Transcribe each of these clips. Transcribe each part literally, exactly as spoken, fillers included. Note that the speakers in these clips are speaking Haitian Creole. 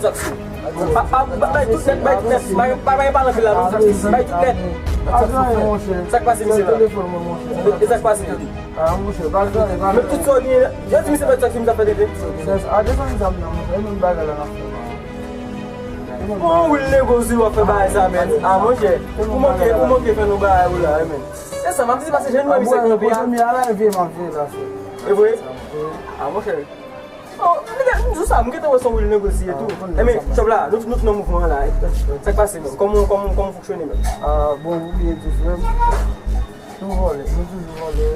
Bay tout nèt, bay tout nèt, bay pa gen pale anpil la non. Bay tout nèt. Sa k pase misye la? E sa k pase? Men tout sa w gen, yo di misye bay tout sa k misye ap fè depi. Bon, wi, l negosye w ap fè bagay sa, men. A, monchè, ou manke, ou manke fè nou bagay ou la, men. Se sa, m ap di se pase jan nou wè misye kanpe a. E vre? A, monchè. Oh, nèg, m di w sa, m gentan wè se yon real negosye tou. Enben, chòp la, nou, nou tou nan mouvman an la. Sa k pase menm? Kòman, kòman, kòman w fonksyone menm? Ah, bon, ou byen di, frè m. Nou vòlè, nou toujou vòlè.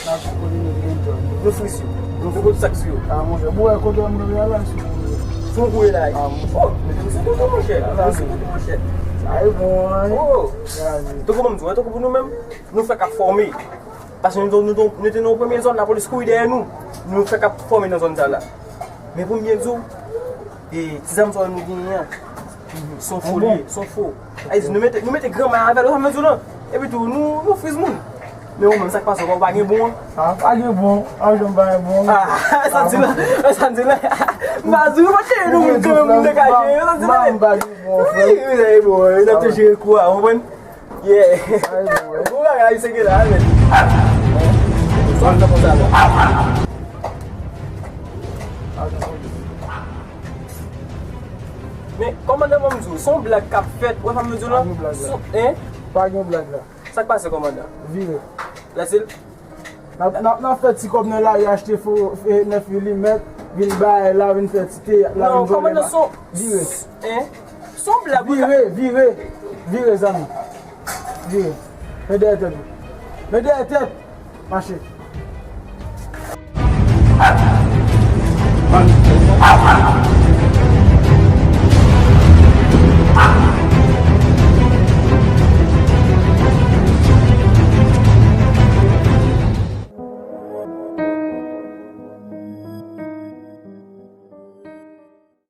N ap kote nou gen djòb. Nou fri sou yo. Nou kote sa k sou yo. Ah, monchè, bon, wè kote m gen la, sou kote. Sou kote la. Ah, monchè. Oh, men se kote, monchè. Se kote, monchè. Sa e bon, wi. Oh. Tankou ban m di w, tankou pou nou menm, nou fèk ap fòme. Paske nou, nou, nou, nou te nan yon premye zòn, lapolis kouri dèyè nou. Nou fèk ap fòme nan zòn sa la. Men pou m byen di w, e, ti zam sa yo nou genyen an, se yon fo li ye, se yon fo. Sa vle di, nou mete, nou mete gran may avè l, ou sa m di w lan. Epi tou, nou, nou friz moun. Men ou menm, sa k pase, ou pa gen bon an? Ah, pa gen bon, pa janm pa gen bon. Ah, sa di la, sa di la. M pa di w, pa cheri nou moun kanmenm, moun degaje, sa di la. M pa gen bon, frè. Wi, wi, sa e bon, wi, n ap tou jere kou a, ou konprann? Yeah. Bon bagay, se ke la, men. Sa w ap fè konsa la? Men, kòmandan, ban m di w, se yon blag k ap fèt, ou wè sa m di w la? Pa gen blag la. Hein? Pa gen blag la. Sa k pase, kòmandan? Vire. Lèse l. N ap, n ap, n ap fè ti kòb nan lari, achte fo, e, nèf milimèt, vin bay la, vin fè ti teyat la, vin vòlè ba. Non, kòmandan, se yon... Vire. Hein? Se yon blag, wi. Vire, vire, vire, zanmi. Vire. Men dèyè tèt ou. Men dèyè tèt. Mache.